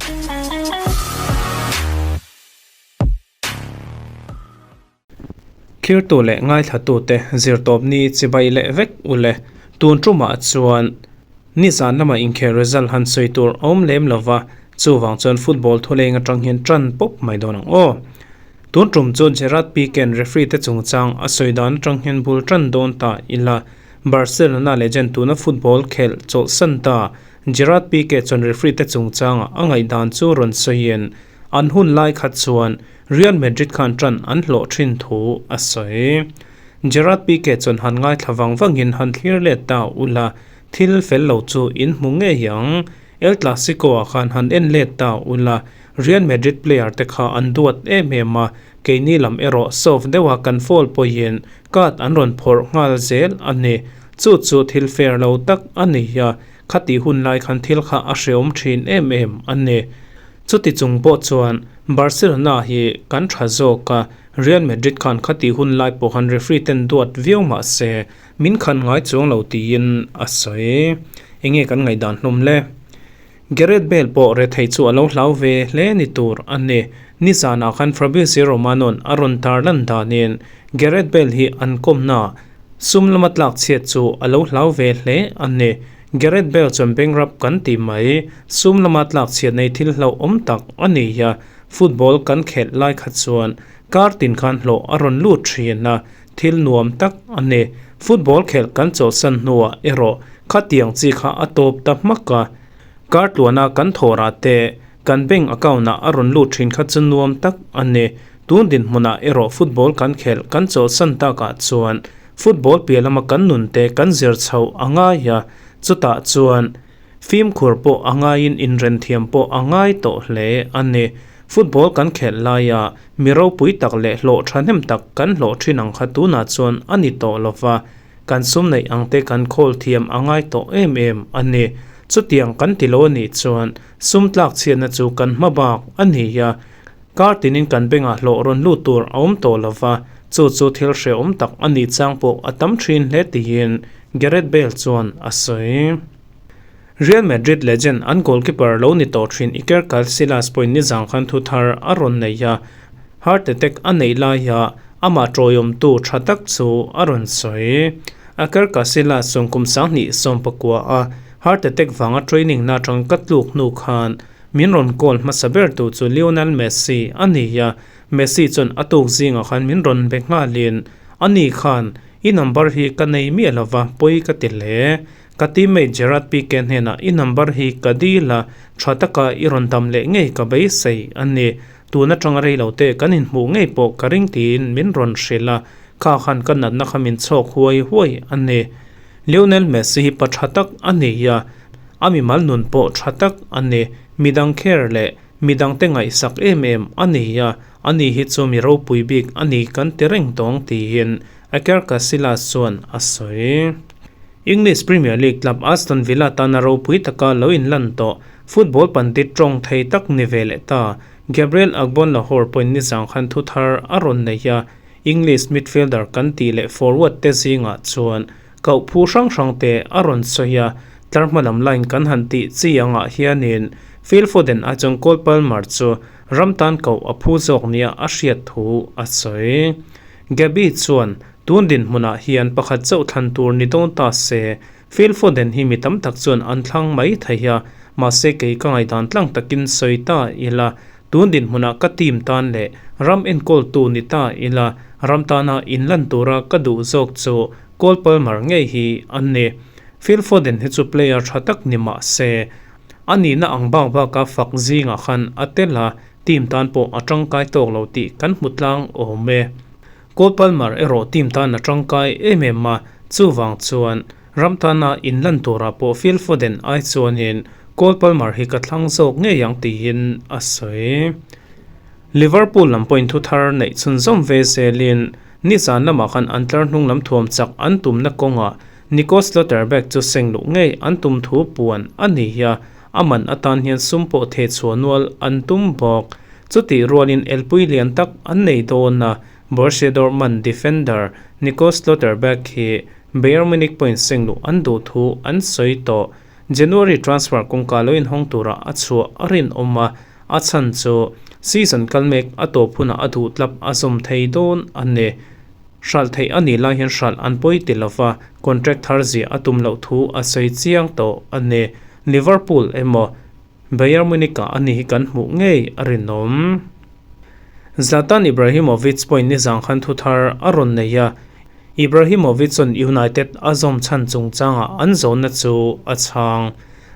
Thirtu leh ngaithlatute zirtawpni chibai leh vek ule. Tun tumah chuan nizan lama inkhel result han sawi tur a awm lem lova, chuvang chuan football thuleng atang hian tan pawp mai dawn ang aw. Tun tum chu Gerard Pique-a'n referee te chungchang a sawi dan atang hian bul tan dawn ta ila. Barcelona legend tuna football khelh chawlhsan ta Gerard Pique chuan referee te chungchanga a ngaihdan chu rawn sawiin an hun lai khat chuan Real Madrid khan tan an hlawh thin thu a sawi. Gerard Pique chuan han ngaithla vang vangin han thlir let ta ula, thil fel lo chu in hmu ngei ang. El Clasico-ah khan han en let ta ula, Real Madrid player te kha an duat em em a, keini lam erawh soft deuha kan foul pawhin card an rawn phawrh nghal zel a ni. Chu chu thil fair lo tak a ni a, Khati hun lai khan thil kha a hreawm thin em em a ni. Chuti chung pawh chuan Barcelona hi kan tha zawk a, Real Madrid khan khati hun lai pawh khan referee ten duat viau mah se min khan ngai chuang lo tiin a sawi. Enge kan ngaihdan hlawm le? Gareth Bale pawh rethei chu a lo hlau ve hle ni tur a ni. Nizanah khan Fabrizio Romano-a'n a rawn tarlan danin Gareth Bale hi an kawmna Sum lama tlak chhiat chu a lo hlau ve hle a ni. Gareth Bale chuan bankrupt kan ti mai. Sum lama tlak chhiat nei thil hlauhawm tak a ni a, football kan khelh lai kha chuan kar tin khan hlawh a rawn lut thin a, thil nuam tak a ni. Football khelh kan chawlhsan hnuah erawh khatiang chi kha a tawp ta hmak a. Kar tluana kan thawrah te kan bank account ah a rawn lut thin kha chu nuam tak a ni. Tun dinhmunah erawh football kan khelh kan chawlhsan takah chuan football piah lama kan nun te kan zir chhoh a ngai a, chutah chuan fimkhur pawh a ngaiin inrenthiam pawh a ngai tawh hle a ni. Football kan khelh laia mi ropui tak leh hlawh thahnem tak kan hlawh thin ang kha tunah chuan a ni tawh lova, Kan sum neih ang te kan khawl thiam a ngai tawh em em a ni. Chutiang kan ti lo a nih chuan sum tlak chhiatna chu kan hma bak a ni a. Kar tinin kan bengah hlawh rawn lut tur a awm tawh lo va, chu chu thil hrehawm tak a nih chang pawh a tam thin hle tiin Gareth Bale chuan a sawi. Real Madrid legend an goalkeeper lo ni tawh thin Iker Casillas pawhin nizang khan thu thar a rawn nei a, heart attack a neih laia amah tawiawmtu tha tak chu a rawn sawi. Iker Casillas chuan kum 2019 a heart attack vanga training na atang ka tluk hnu khan min rawn call hmasa ber tu chu Lionel Messi a ni a, Messi chuan a tuk zingah khan min rawn be nghalin ani khan i number hi ka nei miah lova pawi ka ti hle. Ka teammate Gerard Pique hnenah i number hi ka dil a, tha taka i rawn dam leh ngei ka beisei a ni. Tun atanga rei lo te kan inhmuh ngei pawh ka ring tiin min rawn hrilh a, kha khan ka natna kha min chhawk huai huai a ni. Lionel Messi hi pa tha tak a ni a, a mimal nun pawh tha tak a ni. Midang care leh midangte ngaihsak em em a ni a, ani hi chu mi ropui bik a ni kan ti reng tawng tiin Iker Casillas chuan a sawi. English Premier League club Aston Villa tana ropui taka lo inlan tawh football pandit tawng thei tak ni ve leh ta Gabriel Agbonlahor pawhin nizang khan thu thar a rawn nei a, English midfielder kan tih leh forward te zingah chuan koh phu hrang hrang te a rawn sawi a, tlar hma lam line kan han tih chi angah hianin Phil Foden ai chuan Cole Palmer chu ram tan koh a phu zawk nia a hriat thu a sawi. Gabi chuan Tun dinhmunah hian pakhat chauh thlan tur ni dawn ta se, Phil Foden hi mi tam tak chuan an thlang mai thei a, mahse kei ka ngaihdan tlang takin sawi ta ila, tun dinhmunah ka team tan leh ram enkawltu ni ta ila, ram tana inlan tura ka duh zawk chu Cole Palmer ngei hi a ni. Phil Foden hi chu player tha tak ni mah se, a nihna ang bak baka fak zingah khan a tel a, team tan pawh a tangkai tawk lo tih kan hmu tlang awm e. Cole Palmer erawh team tan a tangkai em em a, chuvang chuan ram tana inlan turah pawh Phil Foden ai chuanin Cole Palmer hi ka thlang zawk ngei ang tiin a sawi. Liverpool lam pawhin thu thar neih chhunzawm ve zelin nizan lamah khan an tlar hnung lam thuam chak an tumna kawngah Nico Schlotterbeck chu seng luh ngei an tum thu puan a ni a, a man atan hian sum pawh theh chhuah nual an tum bawk. Chutih rualin elpui lian tak an nei dawn a, Borussia Dortmund defender Nico Schlotterbeck hi Bayern Munich pawhin seng luh an duh thu an sawi tawh. January transfer kawngka lo inhawng tura a chhuah a rinawm a, a chhan chu season kal mek a tawp hunah a duh tlap a zawm thei dawn a ni. Hralh theih a nih lai hian hralh an pawi ti lova, contract thar ziah a tum loh thu a sawi chiang tawh a ni. Liverpool emaw Bayern Munich-ah a ni hi kan hmuh ngei a rinawm. Zlatan Ibrahimovic pawhin nizang khan thu thar a rawn nei a, Ibrahimovic chuan United a zawm chhan chungchangah an zawnna chu a chhang.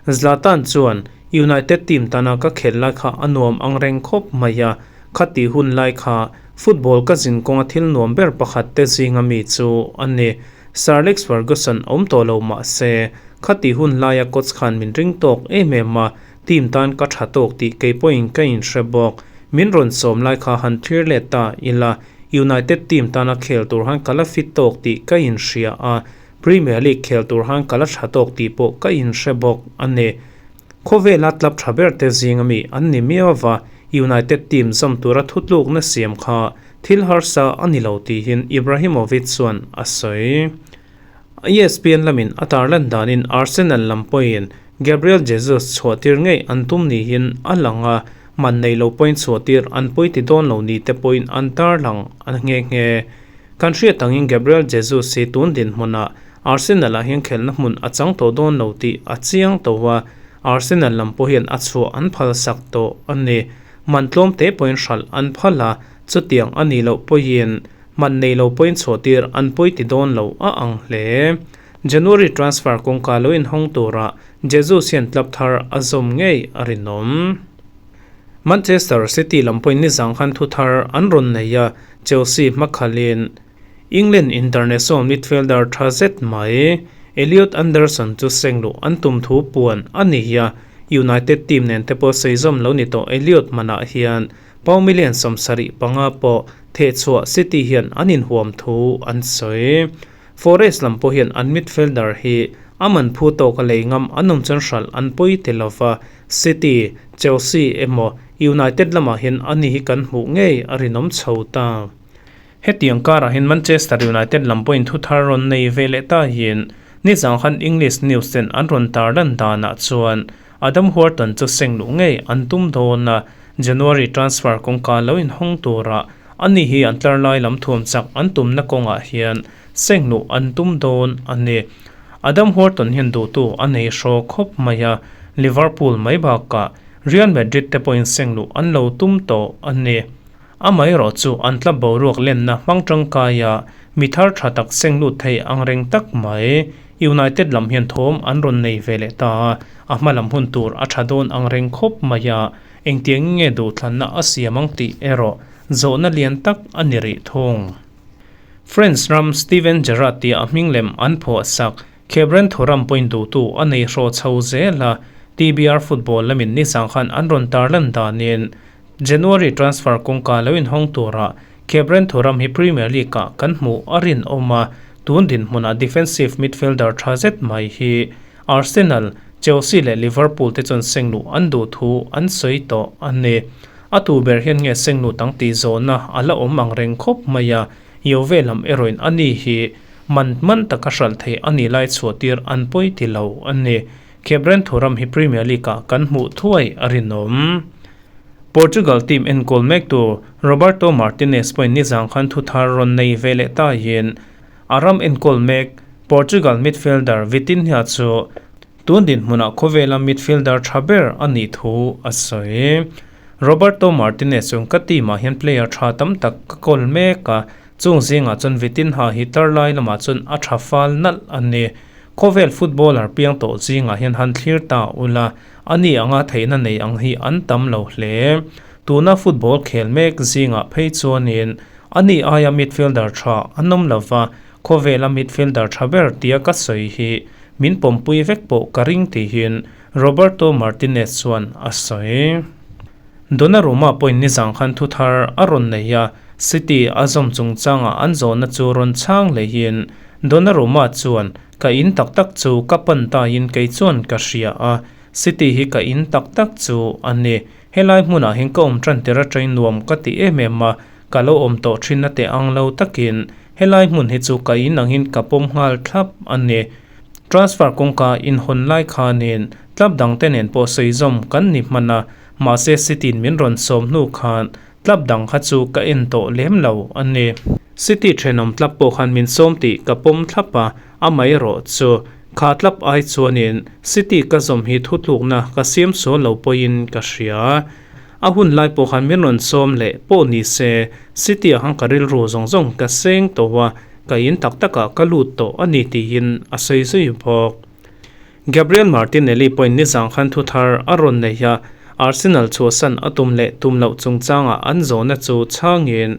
Zlatan chuan, United team tana ka khelh lai kha a nuam ang reng khawp mai a, khati hun lai kha football ka zin kawnga thil nuam ber pakhat te zinga mi chu a ni. Sir Alex Ferguson awm tawh lo mah se, khati hun laia coach khan min ring tawk em em a, team tan ka tha tawk tih kei pawhin ka inhre bawk. Min rawn sawm lai kha han thlir let ta ila, United team tana khel tur han ka la fit tawk tih ka inhria a, Premier League khel tur han ka la tha tawk tih pawh ka inhre bawk a ni. Khawvela club tha ber te zinga mi an ni miau va, United team zawm tura thutlukna siam kha thil harsa a ni lo tihin Ibrahimovic chuan a sawi. ESPN lamin a tarlan danin Arsenal lam pawhin Gabriel Jesus chhuahtir ngei an tum niin a lang a, man nei lo pawhin chhuahtir an pawi ti dawn lo ni te pawhin an tarlang a nghe nghe. Kan hriat angin Gabriel Jesus hi tun dinhmunah Arsenal-ah hian khelhna hmun a chang tawh dawn lo tih a chiang tawh a, Arsenal lam pawh hian a chhuah an phalsak tawh a ni. Man tlawm te pawhin hralh an phal a, chutiang a nih loh pawhin man nei lo pawhin chhuahtir an pawi ti dawn lo a ang hle. January transfer kawngka lo inhawng tura Jesus hian club thar a zawm ngei a rinawm. Manchester City lam pawhin nizang khan thu thar an rawn nei a, Chelsea hmakhalin England international midfielder tha zet mai Elliot Anderson chu seng luh an tum thu puan a ni a, United team nen te pawh sawi zawm lo ni tawh Elliot manah hian pound million 75 pawh thehchhuah City hian an inhuam thu an sawi. Forest lam pawh hian an midfielder hi a man phu tawk a lei ngam an awm chuan hralh an pawi ti lova, City, Chelsea emaw United lamah hian ani hi kan hmuh ngei a rinawm chho ta. Hetiang karah hian Manchester United lam pawhin thu thar rawn nei ve leh ta hian nizang khan English news ten an rawn tar lan danah chuan Adam Wharton chu seng luh ngei an tum dawn a, January transfer kawngka lo inhawng turah ani hi an tlar lai lam thuam chak an tumna kawngah hian seng luh an tum dawn a ni. Adam Wharton hian duhtu a nei hraw khawp mai a, Liverpool mai bakah Real Madrid te pawhin seng luh an lo tum tawh a ni. Amaherawh chu an tla boruak lenna hmang tangkaia mi thar tha tak seng lut thei ang reng tak mai. United lam hian thawm an rawn nei ve leh ta a, a hma lam hun tur a tha dawn ang reng khawp mai a, engtiang nge duhthlanna a siam ang tih erawh zawhna lian tak a ni rih thung. France ram Steven Gerrard tia a hming lem an phuah sak Khebren Thuram pawhin duhtu a nei hraw chho zel a, TBR football lamin nizang khan an rawn tarlan danin January transfer kawngka lo inhawng turah Khebren Thuram hi Premier League-ah kan hmuh a rinawm a, tun dinhmunah defensive midfielder tha zet mai hi Arsenal, Chelsea leh Liverpool te chuan seng luh an duh thu an sawi tawh a ni. A tu ber hian nge seng lut ang tih zawhna a la awm ang reng khawp mai a, Juve lam erawhin a ni hi man man taka hralh theih a nih lai chhuahtir an pawi ti lo a ni. Khebren Thuram hi Premier League-ah kan hmuh thuai a rinawm. Portugal team enkawl mektu Roberto Martinez pawhin nizang khan thu thar rawn nei ve leh tahin a ram enkawl mek Portugal midfielder Vitinha chu tun dinhmunah khawvela midfielder tha ber a nih thu a sawi. Roberto Martinez chuan ka team ah hian player tha tam tak ka kawl mek a, chung zingah chuan Vitinha hi tar lai lamah chuan a tha fal nalh a ni. Khawvel footballer piang tawh zingah hian han thlir ta ula, A ni anga theihna nei ang hi an tam lo hle. Tuna football khel mek zingah phei chuanin a ni aia midfielder tha an awm lo va, khawvela midfielder tha ber tia ka sawi hi min pawmpui vek pawh ka ring tihin Roberto Martinez chuan a sawi. Donnarumma pawhin nizang khan thu thar a rawn nei a, City a zawm chungchangah an zawhna chu rawn chhang hleihin Donnarumma chuan Ka in tak tak chu ka pan taiin kei chuan ka hria a, city hi ka in tak tak chu a ni. Helai hmunah hian ka awm tan tir atangin nuam ka ti em em a, ka lo awm tawh thin a teh ang lo takin helai hmun hi chu ka in angin ka pawm nghal thlap a ni. Transfer kawngka inhawn lai khanin club dangte nen pawh sawi zawm kan ni hman a, mahse City-in min rawn sawm hnu khan club dang kha chu ka en tawh lem lo a ni. City thenawm club pawh khan min sawm tih ka pawm thlap a, amaherawh chu kha club ai chuanin City ka zawm hi thutlukna ka siam sual lo pawhin ka hria. A hun lai pawh khan min rawn sawm leh pawh ni se City-ah khan ka rilru zawng zawng ka seng tawh a, Ka in tak takah ka lut tawh a ni tiin a sawi zui bawk. Gabriel Martinelli pawhin nizang khan thu thar a rawn nei a, Arsenal chhuahsan a tum leh tum loh chungchangah an zawhna chu chhangin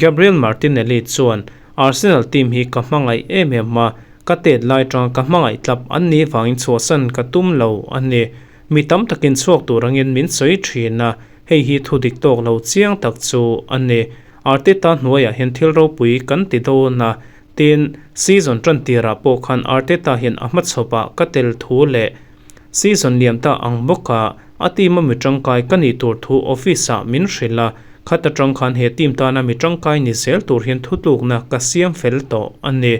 Gabriel Martinelli chuan Arsenal team hi ka hmangaih em em a, ka tet lai tanga ka hmangaih tlap an nih vangin chhuahsan ka tum lo a ni. Mi tam takin chhuak tur angin min sawi thin a, hei hi thu dik tawk lo chiang tak chu a ni. Arteta hnuaiah hian thil ropui kan ti dawn a, tin, season tan tirah pawh khan Arteta hian a hmachhawpah ka tel thu leh season liam ta ang bawka a team a mi tangkai ka nih tur thu office-ah min hrilh a, khat atang khan he team tana mi tangkai ni zel tur hian thutlukna ka siam fel tawh a ni.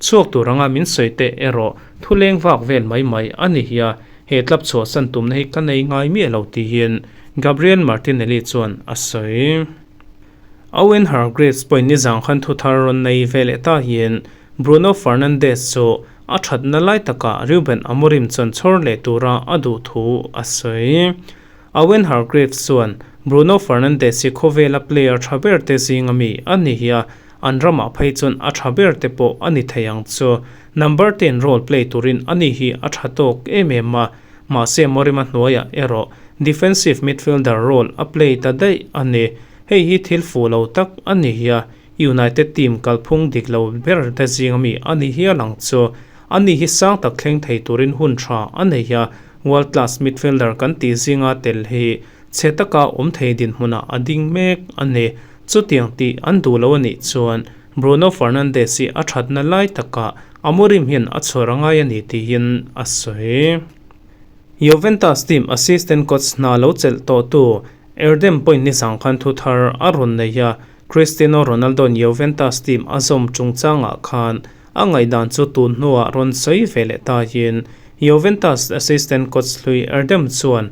Chhuak tur anga min sawi teh erawh thu leng vak vel mai mai a ni hi a, he club chhuahsan tumna hi ka nei ngai miah lo tiin Gabriel Martinelli chuan a sawi. Owen Hargreaves pawhin nizang khan thu thar rawn nei ve leh ta hian Bruno Fernandes chu a thatna lai takah Ruben Amorim chuan chhawr leh tura a duh thu a sawi. Owen Hargreaves chuan Bruno Fernandes hi khawvela player tha ber te zinga mi a ni hi a, an ramah phei chuan a tha ber te pawh a ni thei ang chu. Number ten role play turin ani hi a tha tawk em em a, Mahse Amorim-a hnuaiah erawh defensive midfielder role a play ta daih a ni. Hei hi thil fuh lo tak a ni hi a, United team kalphung dik lo ber te zinga mi a ni hial ang chu. Ani hi sang tak thleng thei turin hun tha a nei a, world class midfielder kan tih zinga tel hi chhe taka awm thei dinhmunah a ding mek a ni. Chutiang tih an duh lo a nih chuan Bruno Fernandes hi a thatna lai takah Amorim hian a chhawr a ngai a ni tiin a sawi. Juventus team assistant coach hna lo chelh tawhtu Erdem pawhin nizang khan thu thar a rawn nei a, Cristiano Ronaldo-in Juventus team a zawm chungchangah khan a ngaihdan chu tun hnuah rawn sawi ve leh tahin Juventus assistant coach hlui Erdem chuan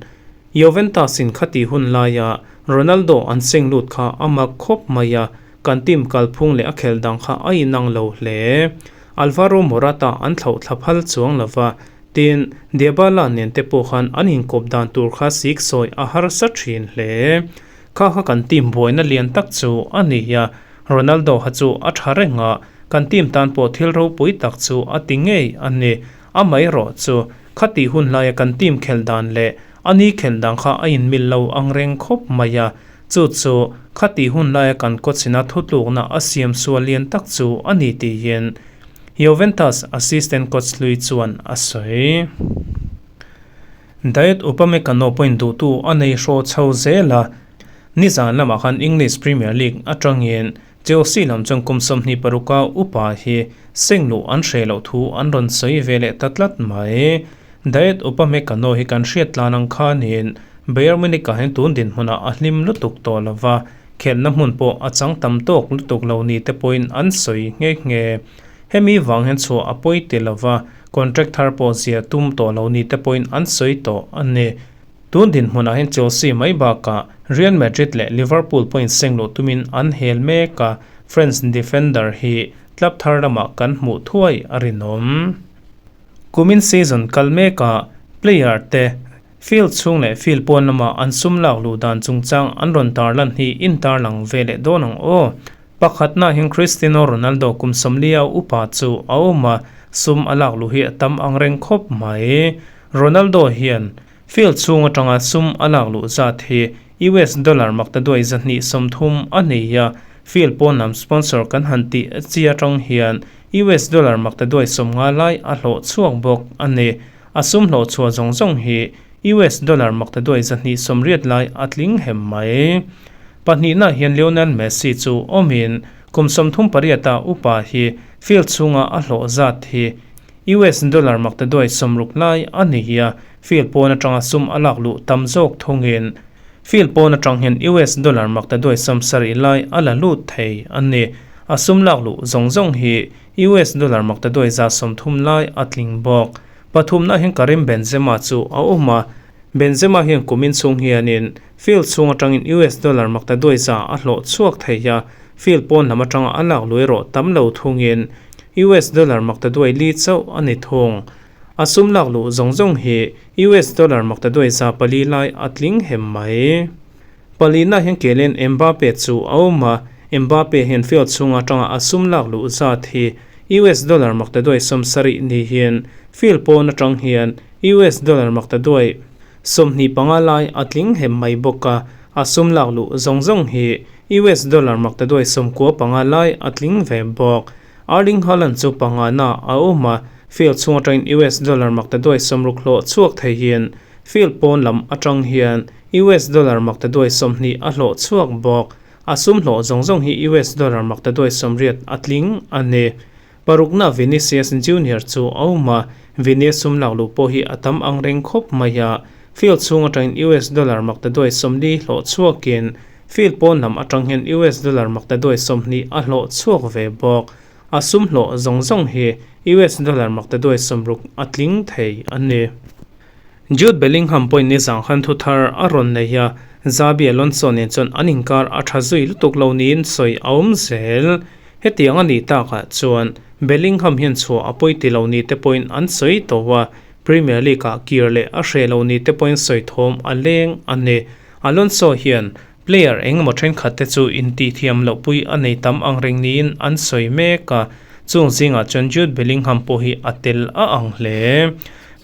Juventus-in khati hun laia Ronaldo an seng lut kha a mak khawp mai a, Kan team kalphung leh a khelh dang kha a inang lo hle. Alvaro Morata an thlauh thla phal chuang lo va, tin, Dybala nen te pawh khan an inkawp dan tur kha sik sawi a harsa thin hle. Kha kha kan team buaina lian tak chu a ni a, Ronaldo kha chu a tha reng a, kan team tan pawh thil ropui tak chu a ti ngei a ni. Amaherawh chu, khatih hun laia kan team khelh dan leh a ni khelh dan kha a inmil lo ang reng khawp mai a, Chu chu khatih hun laia kan kawchhina thutlukna a siam sual lian tak chu a ni tiin Juventus assistant coach hlui chuan a sawi. Dayot Upamecano pawhin duhtu a nei hraw chho zel a, nizan lamah khan English Premier League atangin Chelsea lam chuan kum 26 a upa hi seng luh an hreh loh thu an rawn sawi ve leh ta tlat mai. Dayot Upamecano hi kan hriat tlan ang khanin Bayern Munich ah hian tun dinhmunah a hlim lutuk tawh lo va, khelhna hmun pawh a chang tam tawk lutuk lo ni te pawhin an sawi nghe nghe. Hemi vang hian chhuah a pawi ti lo va, contract thar pawh zia tum tawh lo ni te pawhin an sawi tawh a ni. Tun dinhmunah hian Chelsea mai bakah Real Madrid leh Liverpool pawhin seng luh tumin an hel mek a, French defender hi club thar lamah kan hmuh thuai a rinawm. Kumin season kal mekah player te field chhung leh field pawn lama an sum lak luh dan chungchang an rawn tarlan hi intarlang ve leh dawn ang aw. Pakhatna hian Cristiano Ronaldo kum 40 a upa chu a awm a, sum a lak luh hi a tam ang reng khawp mai. Ronaldo hian field chhung atanga sum a lak luh zat hi US dollar maktaduai 230 a nei a, field pawn lam sponsor kan han tih chi atang hian US dollar maktaduai 50 lai a hlawh chhuak bawk a ni. A sum hlawh chhuah zawng zawng hi US dollar maktaduai 280 lai a tling hem mai. Pahnihna hian Lionel Messi chu awmin kum 38 a upa hi field chhunga a hlawh zat hi US dollar maktaduai 60 lai a ni hi a, field pawn atanga sum a lak luh tam zawk thungin field pawn atang hian US dollar maktaduai 70 lai a la lut thei a ni. A sum lak luh zawng zawng hi US dollar maktaduai 30 lai a tling bawk. Pathumnaah hian Karim Benzema chu a awm a, Benzema hian kumin chhung hianin field chhung atangin US dollar maktaduai 100 a hlawh chhuak thei a, field pawn lam atanga a lak lui erawh tam lo thungin US dollar maktaduai li chauh a ni thung. A sum lak luh zawng zawng hi US dollar maktaduai 400 lai a tling hem mai. Palina hian Kylian Mbappe chu a awm a, Mbappe hian field chhung atanga a sum lak luh zat hi US dollar maktaduai 70 niin field pawn atang hian US dollar maktaduai 25 lai a tling hem mai bawk a, a sum lak luh zawng zawng hi US dollar maktaduai 95 lai a tling ve bawk. Erling Haaland chu pangana a awm a, field chhung atangin US dollar maktaduai 60 hlawh chhuak theihin field pawn lam atang hian US dollar maktaduai 20 a hlawh chhuak bawk. A sum hlawh zawng zawng hi US dollar maktaduai 80 a tling a ni. Parukna Vinicius Junior chu a awm a, Vini sum lak luh pawh hi a tam ang reng khawp mai a, field chhung atangin US dollar maktaduai 40 hlawh chhuakin field pawn lam atang hian US dollar maktaduai 20 a hlawh chhuak ve bawk. A sum hlawh zawng zawng hi US dollar maktaduai 60 a tling thei a ni. Jude Bellingham pawhin nizang khan thu thar a rawn nei a, Xabi Alonso nen chuan an inkar a tha zui lutuk lo niin sawi a awm zel. Hetiang a nih takah chuan Bellingham hian chhuah a pawi ti lo ni te pawhin an sawi tawh a, Premier League-ah kir leh a hreh lo ni te pawhin sawi thawm a leng a ni. Alonso hian player engemaw thenkhat te chu intihthiam loh pui a nei tam ang reng niin an sawi mek a, chung zingah chuan Jude Bellingham pawh hi a tel a ang hle.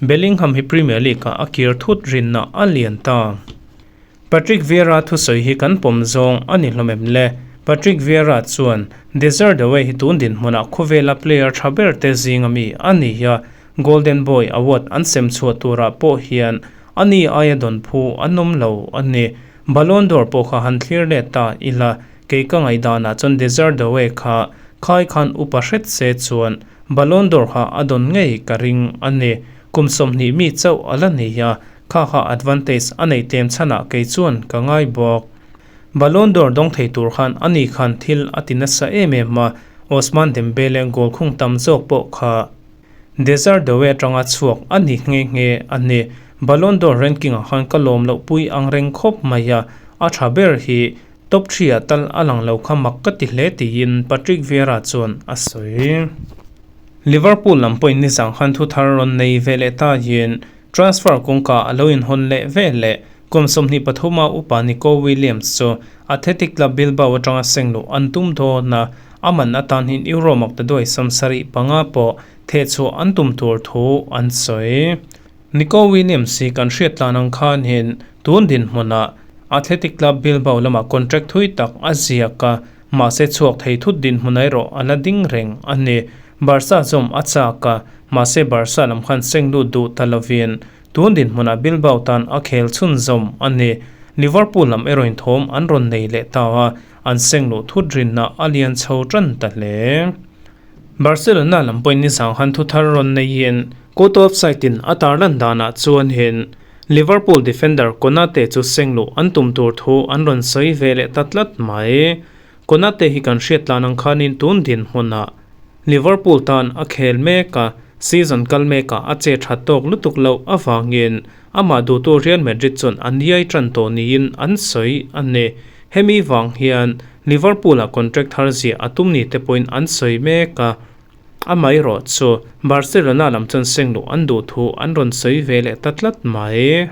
Bellingham hi Premier League-ah a kir thut rinna a lian ta. Patrick Vieira thusawi hi kan pawm zawng a ni hlawm em le? Patrick Vieira chuan Desire Doue hi tun dinhmunah khawvela player tha ber te zinga mi a ni a, Golden Boy Award an sem chhuah turah pawh hian a ni aia dawn phu an awm lo a ni. Ballon d'Or pawh kha han thlir let ta ila, kei ka ngaihdanah chuan Desire Doue kha khai khan upa hret se chuan Ballon d'Or kha a dawn ngei ka ring a ni. Kum 20 mi chauh a la nei a, kha kha advantage a neih tlem chhanah kei chuan ka ngai bawk. Ballon d'Or dawng thei tur khan ani khan thil a ti nasa em em a, Ousmane Dembele goal khung tam zawk pawh kha Desire Doue atanga chhuak a ni nghe nghe a ni. Ballon d'Or ranking ah khan ka lawm loh pui ang reng khawp mai a, a tha ber hi top 3 ah tal a lang lo kha mak ka ti hle tiin Patrick Vieira chuan a sawi. Liverpool lam pawhin nizang khan thu thar rawn nei ve leh ta in transfer kawngka a lo inhawn leh ve leh kum 23 a upa Nico Williams chu Athletic Club Bilbao atanga seng luh an tum dawn a, a man atan hian Euro maktaduai 75 pawh thehchhuah an tum tur thu an sawi. Nico Williams hi kan hriat tlan ang khan hin tun dinhmunah Athletic Club Bilbao lamah contract thui tak a ziak a, mahse chhuak thei thut dinhmun erawh a la ding reng a ni. Barca zawm a chak a, mahse Barca lam khan seng lut duh ta lovin tun dinhmunah Bilbao tan a khel chhunzawm a ni. Liverpool lam erawhin thawm an rawn nei leh ta a, an seng luh thut rinna a lian chho tan ta hle. Barcelona lam pawhin nizang han thu thar rawn neiin Court offside in a tarlan danah chuan hin Liverpool defender Konate chu seng luh an tum tur thu an rawn sawi ve leh ta tlat mai. Konate hi kan hriat tlan ang khanin tun dinhmunah Liverpool tan a khel mek a, season kal mekah a che tha tawk lutuk loh avangin amah duhtu Real Madrid chuan an iai tan tawh niin an sawi a ni. Hemi vang hian Liverpool-ah contract thar ziah a tum ni te pawhin an sawi mek a, amaherawh chu Barcelona lam chuan seng luh an duh thu an rawn sawi ve leh ta tlat mai.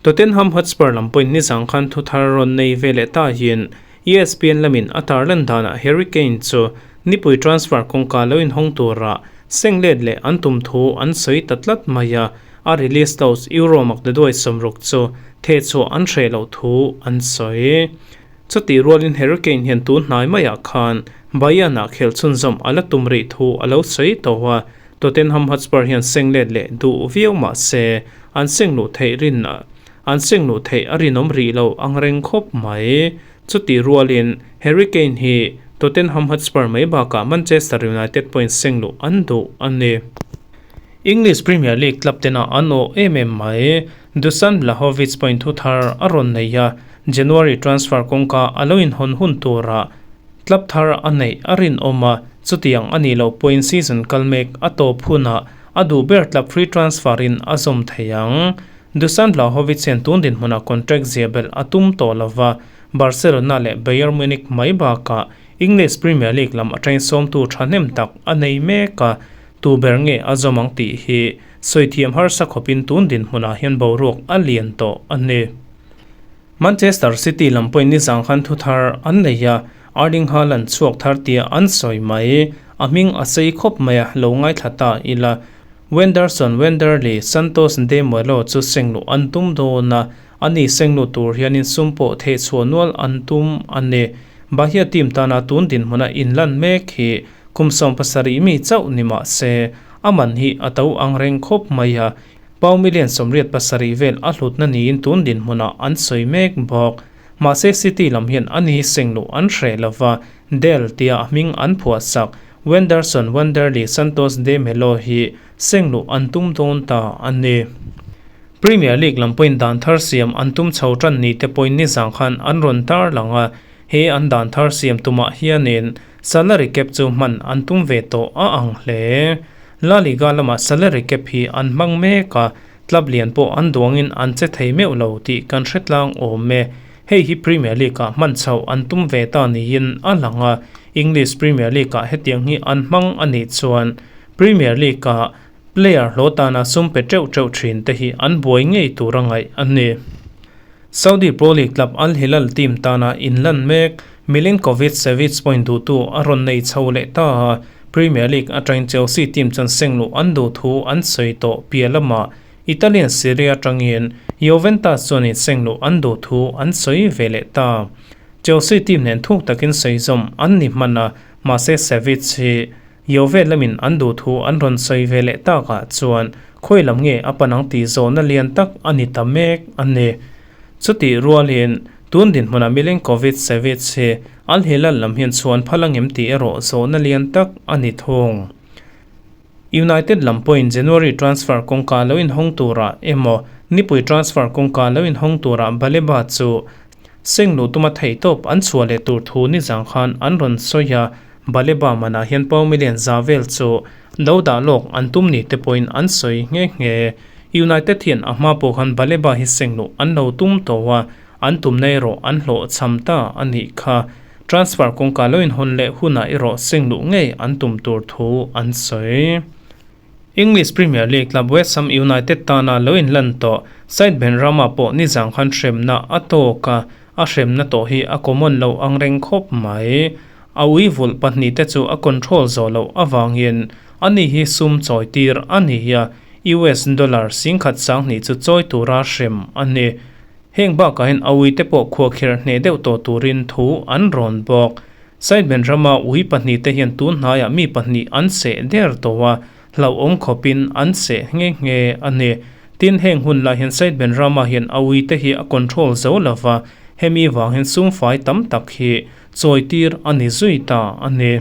Tottenham Hotspur lam pawhin nizang khan thu thar rawn nei ve leh ta hian ESPN lamin a tarlan danah Harry Kane chu nipui transfer kawngka lo inhawng tura seng let leh an tum thu an sawi ta tlat mai a, a release clause Euro maktaduai 60 chu thehchhuah an hreh loh thu an sawi. Chutih rualin Harry Kane hian tun hnai maiah khan Bayern-ah khelh chhunzawm a la tum rih thu a lo sawi tawh a, Tottenham Hotspur hian seng let leh duh viau mah se an seng luh theih rin an seng luh theih a rinawm rih lo ang reng khawp mai. Chutih rualin Harry Kane hi Tottenham Hotspur mai bakah Manchester United pawhin seng luh an duh a ni. English Premier League club tena an awh em em mai. Dusan Vlahovic pawhin thu thar a rawn nei a, January transfer kawngka a lo inhawn hun turah club thar a neih a rinawm a. Chutiang a nih loh pawhin season kal mek a tawp hunah a duh ber club free transfer in a zawm thei ang. Dusan Vlahovic hian tun dinhmunah contract zia belh a tum tawh lova, Barcelona leh Bayern Munich mai bakah English Premier League lam atangin sawmtu thahnem tak a nei mek a, tu ber nge a zawm ang tih hi sawi thiam harsa khawpin tun dinhmunah hian boruak a lian tawh a ni. Manchester City lam pawhin nizang khan thu thar an nei a, Erling Haaland chhuak thar tia an sawi mai. A hming a sei khawp mai a, lo ngaithla ta ila. Wenderson Wenderley Santos de Melo chu sengluh an tum dawn a, ani sengluh tur hianin sum pawh thehchhuah nual an tum a ni. Bahia team tana tun dinhmuna inlan mek hi kum 70 mi chauh ni mah se, a man hi a to ang reng khawp mai a, Pau million 87 vel a hlutna niin tun dinhmunah an sawi mek bawk. Mahse City lam hian a ni sengluh an hreh lova, Del tia a hming an phuahsak Wenderson Wanderley Santos de Melo hi sengluh an tum dawn ta a ni. Premier League lam pawhin dan thar siam an tum chho tan ni te pawhin nizang khan an rawn tarlang a, he an dan thar siam tumah hianin salary cap chu hman an tum ve tawh a ang hle. La Liga lamah salary cap hi an hmang mek a, club lian pawh an duangin an che thei meuh lo tih kan hre tlang awm e. Hei hi Premier League-ah hman chhoh an tum ve ta niin a lang a, English Premier League-ah hetiang hi an hmang a nih chuan Premier League-ah player hlawh tana sum pe teuh teuh thin te hi an buai ngei tur a ngaih a ni. Saudi Pro League club Al Hilal team tana inlan mek Milinkovic-Savic point duhtu a rawn nei chho leh ta a, Premier League atangin Chelsea team chuan sengluh an duh thu an sawi tawh piah lamah Italian Serie A atangin Juventus chuanin sengluh an duh thu an sawi ve leh ta. Chelsea team nen thuk takin sawi zawm an ni hman a, mahse Savic hi Juve lamin an duh thu an rawn sawi ve leh takah chuan khawi lam nge a pan ang tih zawhna lian tak a ni ta mek a ni. Chutih rualin tun dinhmunah Milinkovic-Savic hi Al Hilal lam hian chhuan phal angem tih erawh zawhna lian tak a ni thung. United lam pawhin January transfer kawngka lo inhawng turah emaw nipui transfer kawngka lo inhawng turah Baleba chu sengluh tuma theihtawp an chhuah leh tur thu nizang khan an rawn sawi a, Baleba manah hian pau million za vel chu lo dah lawk an tum ni te pawhin an sawi nghe nghe. United hian a hma pawh khan Baleba hi sengluh an lo tum tawh a, an tumna erawh an hlawhchham ta a nih kha. Transfer kawngka lo inhawn leh hunah erawh sengluh ngei an tum tur thu an sawi. English Premier League club West Ham United tana lo inlan tawh Said Benrahma pawh nizang khan hremna a tawk a, a hremna tawh hi a common lo ang reng khawp mai. A ui vulh pahnihte chu a control zawh loh avangin ani hi sum chawi tir a ni a, US dollar 10,200 chu chawi tura hrem a ni. Heng bakah hian a uite pawh khuahkhirh hneh deuh tawh turin thu an rawn bawk. Sidemen rama ui pahnihte hian tun hnaiah mi pahnih an seh der tawh a, hlauhawm khawpin an seh nghe nghe a ni. Tin, heng hun lai hian Sidemen rama hian a uite hi a control zo lo va, hemi vang hian sumfai tam tak hi chawi tir a ni zui ta a ni.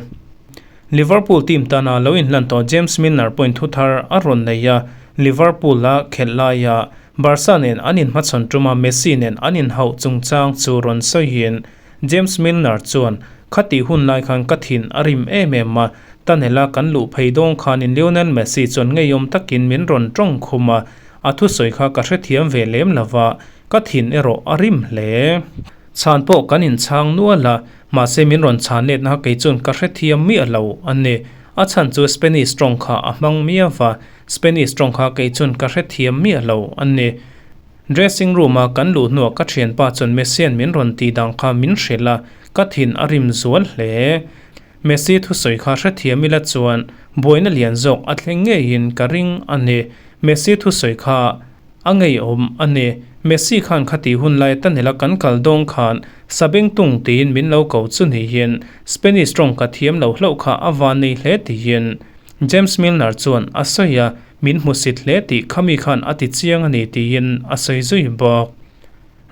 Liverpool team tana lo inhlan tawh James Milner pawhin thu thar a rawn nei a, Liverpool-a khelh laia Barca nen an inhmachhawn tuma Messi nen an inhauh chungchang chu rawn sawiin James Milner chuan, Khatih hun lai khan ka thin a rim em em a, tunnel-a kan luh phei dawng khanin Lionel Messi chuan ngeiawm takin min rawn tawng khum a, a thusawi kha ka hrethiam ve lem lo va, ka thin erawh a rim hle. Chhan pawh kan inchhang nual a, mahse min rawn chhan letna kha kei chuan ka hrethiam miah lo a ni. A chhan chu Spanish tawng kha a hmang miau va, Spanish tawng kha kei chuan ka hrethiam miah lo a ni. Dressing room a kan luh hnuah ka thianpa chuan Messia'n min rawn tih dan kha min hrilh a, ka thin a rim zual hle. Messi thusawi kha hrethiam ila chuan buaina lian zawk a thleng ngeiin ka ring a ni. Messi thusawi kha a ngeiawm a ni. Messi khan khati hun lai tanela kan kal dawng khan Sabengtung tiin min lo ko chu niin Spanish tawng ka thiam lo hlauh kha a van nei hle tiin James Milner chuan a sawi a, min hmusit hle tih khami khan a ti chiang a ni tiin a sawi zui bawk.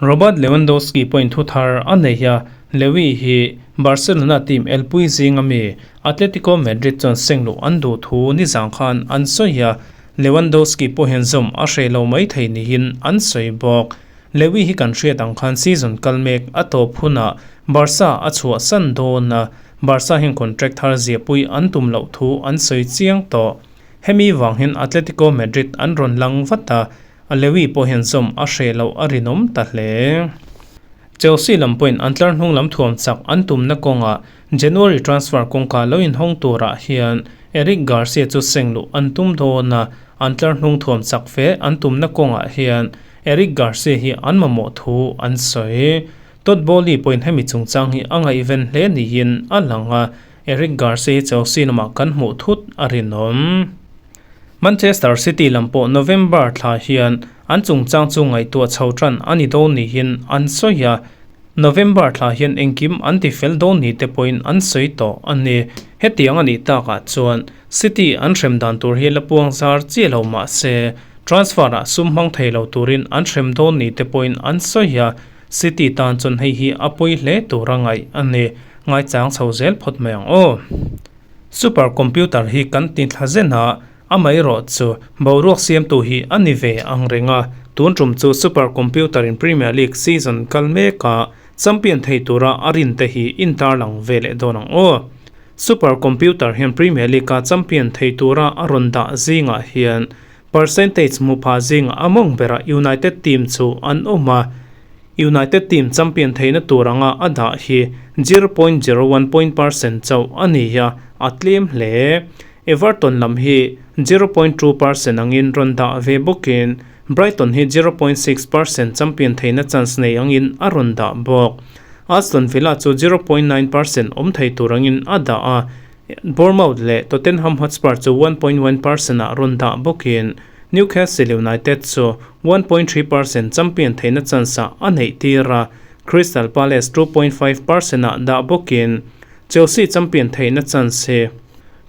Robert Lewandowski pawhin thu thar a nei a, Lewy hi Barcelona team elpui zinga mi Atletico Madrid chuan sengluh an duh thu nizang khan an sawi a, Lewandowski pawh hian zawm a hreh lo mai thei niin an sawi bawk. Lewy hi kan hriat ang khan season kal mek a tawp hunah Barca a chhuahsan dawn a, Barca hian contract thar ziahpui an tum loh thu an sawi chiang tawh. Hemi vang hian Atletico Madrid an rawn lang vat a, Lewy pawh hian zawm a hreh loh a rinawm ta hle. Chelsea lam pawhin an tlar hnung lam thuam chak an tumna kawngah January transfer kawngka lo inhawng turah hian Eric Garcia chu seng luh an tum dawn a, an tlar hnung thuam chak fe an tumna kawngah hian Eric Garcia hi an mamawh thu an sawi. Todd Boehly pawhin hemi chungchang hi a ngaihven hle niin a lang a, Eric Garcia hi Chelsea lamah kan hmuh thut a rinawm. Manchester City lam pawh November thla hian an chungchang chu ngaihtuah chho tan a ni dawn niin an sawi a, November thla hian engkim an ti fel dawn ni te pawhin an sawi tawh a ni. Hetiang a nih takah chuan City an hrem dan tur hi la puang zar chiah lo mah se, transfer ah sum hmang thei lo turin an hrem dawn ni te pawhin an sawi a, City tan chuan hei hi a pawi hle tur a ngaih a ni. Ngaichang chho zel phawt mai ang aw. Super computer hi kan ti thla zen a, amaherawh chu boruak siamtu hi a ni ve ang reng a, tun tum chu super computer in Premier League season kal mek a, champion thei tura a rin te hi intarlang ve leh dawn ang aw. Super computer hian Premier League a champion thei tura a rawn dah zingah hian percentage hmu pha zingah a mawng berah United team chu an awm a, United team champion theihna tur anga a dah hi 0.01 point percent chauh a ni a, a tlem hle. Everton lam hi 0.2 percent angin rawn dah ve bawkin Brighton hi 0.6 percent champion theihna chance nei angin a rawn dah bawk. Aston Villa chu 0.9 percent awm thei tur angin a dah a, Bournemouth leh Tottenham Hotspur chu 1.1 percent ah rawn dah bawkin Newcastle United chu 1.3 percent champion theihna chance ah a neih tir a, Crystal Palace 2.5 percent ah dah bawkin Chelsea champion theihna chance hi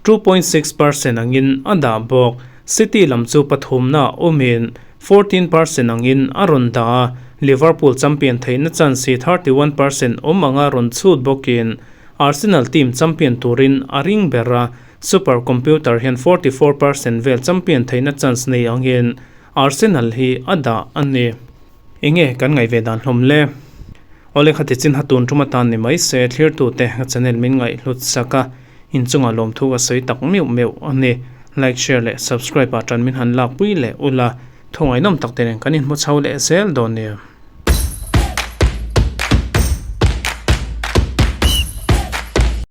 2.6 percent angin a dah bawk. City lam chu pathumna awmin 14 percent angin a rawn dah a, Liverpool champion theihna chance hi 31 percent awm anga rawn chhut bawkin Arsenal team champion turin a ring ber a, Super computer hian 44 percent vel champion theihna chance nei angin Arsenal hi a dah a ni. Enge kan ngaih ve dan hlawm le? Awle khati chin ha tun tum atan ni mai se thlirtute ka channel min ngaih hlut sak a, inchungah lawmthu ka sawi tak meuh meuh a ni. Like, share leh subscribe ah tan min han lakpui leh ula, thungainawm tak te nen kan inhmu chho leh zel dawn nia.